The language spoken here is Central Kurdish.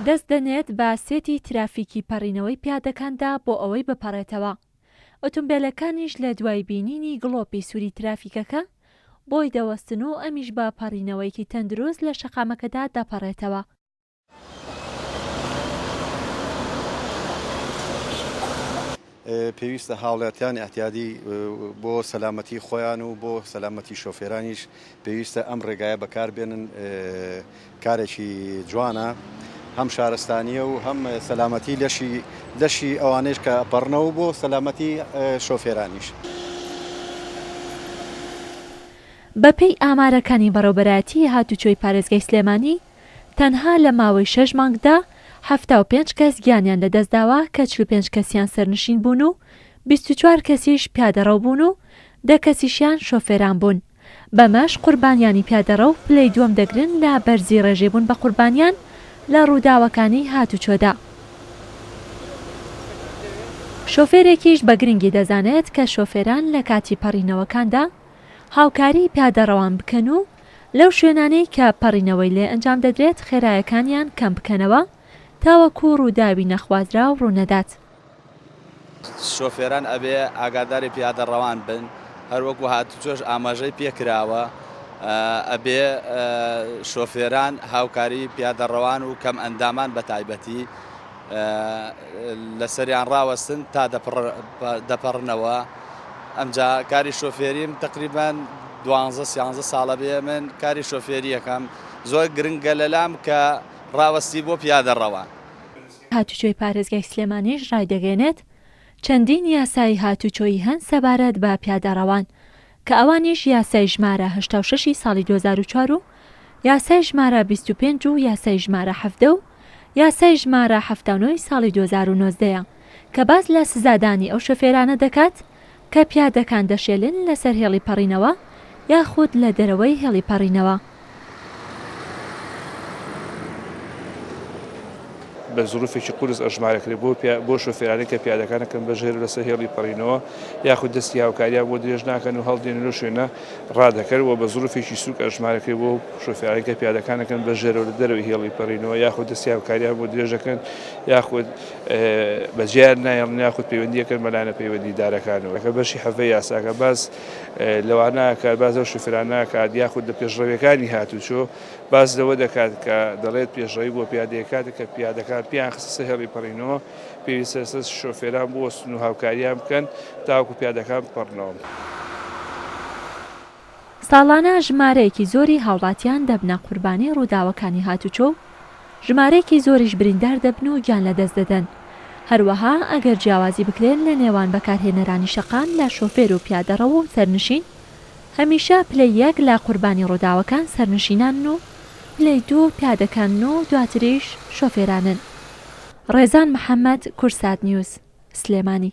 دەست دەنێت بە سێتی ترافیکی پەڕینەوەی پیادەکاندا بۆ ئەوەی بپەڕێتەوە. ئۆتۆمبێلەکانیش لە دوای بینینی گڵۆپی سووری ترافیکەکە بۆی دەوەستن و ئەمیش بە پەڕینەوەیەکی تەندروست لە شەقامەکەدا دەپەڕێتەوە. پێویستە هاوڵاتیان ئیعتیادی بۆ سەلامەتی خۆیان و بۆ سەلامەتی شۆفێرانیش پێویستە ئەم ڕێگایە بەکار بێنن کارێکی جوانە هەم شارستانیە و هەم سەلامەتی لەشی لەشی ئەوانەیش کە ئەپەڕنەوە بۆ سەلامەتی شۆفێرانیش. بەپێی ئامارەکانی بەڕێوبەرایەتیی هاتوچۆی پارێزگای سلێمانی، تەنها لە ماوەی شەش مانگدا 75 کەس گیانیان لەدەستداوە کە 45 کەسیان سەرنشین بوون و 24 کەسیش پیادەڕەو بوون و دە کەسیشیان شۆفێران بوون. بەمەش قوربانیانی پیادەڕەو پلەی دووەم دەگرن لە بەرزی ڕێژەی بوون بە قوربانیان لە ڕووداوەکانی هاتوچۆدا. شۆفێرێکیش بە گرنگی دەزانێت کە شۆفێران لە کاتی پەڕینەوەکاندا هاوکاری پیادەڕەوان بکەن و لەو شوێنانەی کە پەڕینەوەی لێ ئەنجام دەدرێت خێرایەکانیان کەم بکەنەوە تاوەکو ڕووداوی نەخوازراو ڕوونەدات. شۆفێران ئەبێ ئاگاداری پیادەڕەوان بن، هەروەکو هاتوچۆش ئاماژەی پێکراوە ئەبێ شۆفێران هاوکاری پیادەڕەوان و کەم ئەندامان بە تایبەتی لەسەریان ڕاوەستن تا دەپەڕنەوە ئەمجا کاری شۆفێریم تقریبان دوانزە سیانزە ساڵە بێ من کاری شۆفێریەکەم زۆر گرنگە لەلام کە ڕاوەستی بۆ پیادەڕەوان. هاتوچۆی پارێزگای سلێمانیش ڕایدەگەیەنێت، چەندین یاسای هاتوچۆیی هەن سەبارەت بە پیادەڕەوان، کە ئەوانیش یاسای ژمارە 86 ی ساڵی 2004 و یاسای ژمارە 25 و یاسای ژمارە 17 و یاسای ژمارە 79 ی ساڵی 2019 یە کە باس لە سزادانی ئەو شۆفێرانە دەکات کە پیادەکان دەشێلن لەسەر هێڵی پەڕینەوە یاخود لە دەرەوەی هێڵی پەڕینەوە. بە زروفێکی قورس ئەژمارەکرێت بۆ بۆ شۆفێرانی کە پیادەکان ئەکەن بە ژێر لەسەر هێڵی پەڕینەوە یاخود دەستی هاوکاریان بۆ درێژ ناکەن و هەڵدێن لەو شوێنە ڕادەکەن و بە زروفێکی سوک ئەژمارەکرێت بۆ شۆفێرانی کە پیادەکان ئەکەن بە ژێرەوە لە دەرەوەی هێڵی پەڕینەوە یاخود دەستی هاوکاریان بۆ درێژەکەن یاخود بەجێیان نایەڵن یاخود پەیوەندی ئەکەن بە لایەنە پەیوەندیدارەکانەوە کە بەشی حەڤەی یاساکە باس لەوانە ئەکات باس لەو شوفێرانە ئەکات یاخود لە پێشڕەویەکانی هاتوچۆ باس لەوە دەکات کە دەڵێت پێشڕەوی بۆ پیادەیە کاتێک کە پیادەکان پێیان خستە سەر هێڵی پەڕینەوە پێویستە لەسەر شۆفێران بوەستن و هاوکاریان بکەن تاوەکو پیادەکان بپەڕنەوە. ساڵانە ژمارەیەکی زۆری هاوڵاتیان دەبنە قوربانی ڕووداوەکانی هاتوچۆ و ژمارەیەکی زۆریش بریندار دەبن و گیان لەدەست دەدەن، هەروەها ئەگەر جیاوازی بکرێن لە نێوان بەکارهێنەرانی شەقام لە شۆفێر و پیادەڕەو و سەرنشین، هەمیشە پلەی یەک لە قوربانی ڕووداوەکان سەرنشینانن و پلەی دوو پیادەکانن و دواتریش شۆفێرانن. ڕێزان محەمەد، کوردسات نیوز، سلێمانی.